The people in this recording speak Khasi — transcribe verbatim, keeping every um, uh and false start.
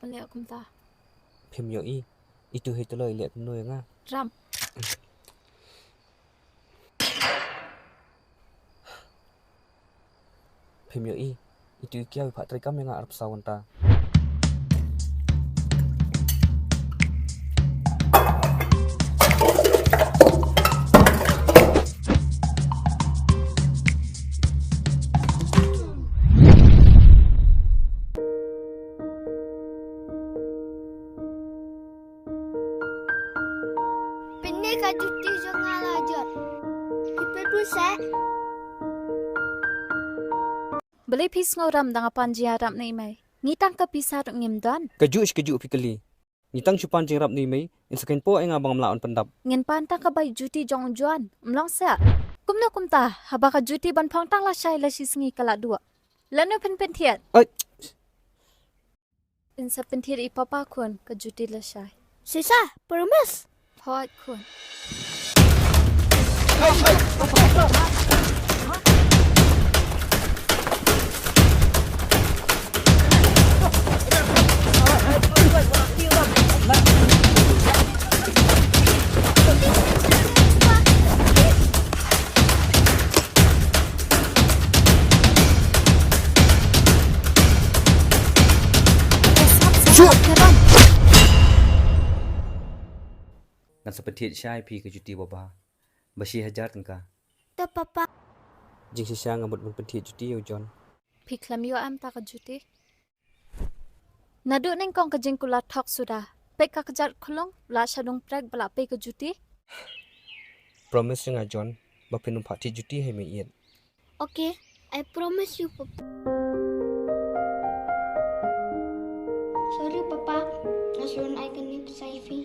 Leh kumta. Phim ïohi. Itu hi tyloi leh kumno ïa nga. Ram. Phim ïohi. Itu i kiaw i phah treikam ïa nga arphew saw nta. Pynne ka juti jong nga la jot. Phi pynbun seh. Balei phi sngew ram da nga pan jingïarap na i mei? Ngi tang ka pisa ruh ngim don. Kajuh shi kajuh phi kylli. Ngi tang shu pan jingïarap na i mei, in sa kynpoh ïa nga ba ngam lah ban pyndap. Ngin pan tang ka bai juti jong u Juan. Ym long seh. Kumno kumta, haba ka juti ban phong tang lashai lashisngi ka la duh. Lano phin pynthied? Ai. In sa pynthied i papa khun ka juti lashai. Shisha, promise. Hooid khun. Ngan sa pynthied shai phi ka juti babha. Ba shi hajar tyngka. To papa. Jingshisha nga mut ban pynthied juti ïa u John. Phi khlem ïoh em ta ka juti? Naduh nyngkong ka jingkular thok suda. Peit ka kjat khulung, la sha dang prek ba la pei ka juti. Promise ïa nga John, ba phin ym phah thied juti ha i mei ïeit. Okay, I promise you, papa. Sorry papa, nga shu wan ai kane pisa ïa phi.